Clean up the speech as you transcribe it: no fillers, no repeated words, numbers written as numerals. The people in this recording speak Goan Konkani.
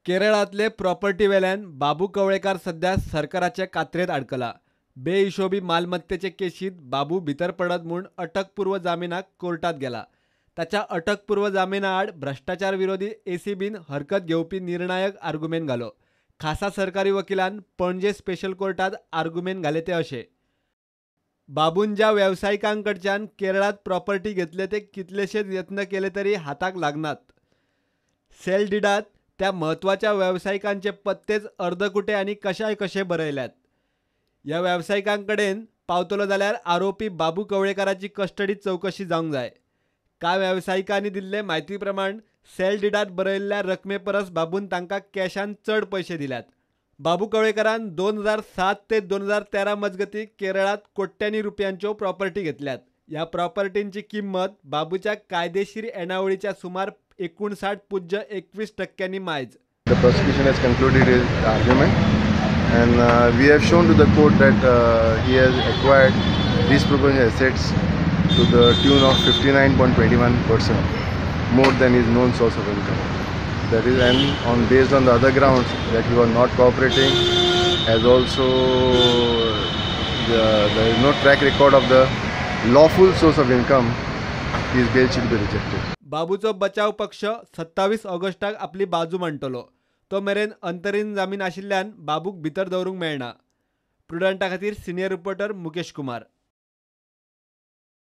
केरळांतले प्रॉपर्टी वेल्यान बाबू कवळेकार सध्या सरकाराच्या कात्रेंत आडकला. बेहिशोबी मालमत्तेचे केशीत बाबू भितर पडत म्हूण अटकपूर्व जामिनाक कोर्टात गेला. ताच्या अटकपूर्व जामिना आड भ्रश्टाचार विरोधी एसीबीन हरकत घेवपी निर्णायक आर्गुमेंट घालो. खासा सरकारी वकिलान पणजे स्पेशल कोर्टात आर्गुमेंट घाले ते अशे: बाबून ज्या वेवसायिकांकडच्यान केरळांत प्रॉपर्टी घेतले ते कितलेशेच यत्न केले तरी हाताक लागनात. सेल डिडात त्या म्हत्वाच्या वेवसायिकांचे पत्तेच अर्दकुटे आनी कशाय कशे बरयल्यात. ह्या वेवसायिकांकडेन पावतलो जाल्यार आरोपी बाबू कवळेकाराची कस्टडी चवकशी जावंक जाय. कांय वेवसायिकांनी दिल्ले म्हायती प्रमाण सेल डिडात बरयल्ल्या रकमे परस बाबून तांकां कॅशान चड पयशे दिल्यात. बाबू कवळेकारान 2007 ते 2013 मजगती केरळांत कोट्यांनी रुपयांच्यो प्रॉपर्टी घेतल्यात. ह्या प्रॉपर्टींची किंमत बाबूच्या कायदेशीर येणावळीच्या सुमार 59.21% मायज. The prosecution has concluded his argument and we have shown to the court that he has acquired disproportionate assets to the tune of 59.21% more than his known source of income. That is, and on based on the other grounds that he was not cooperating, as also there is no track record of the lawful source of income, his bail should be rejected. बाबूचो बचाव पक्ष 27 ऑगस्टाक आपली बाजू मांडटलो. तो मेरेन अंतरीम जामीन आशिल्ल्यान बाबूक भितर दवरूंक मेळना. प्रुडंटा खातीर सिनियर रिपोर्टर मुकेश कुमार.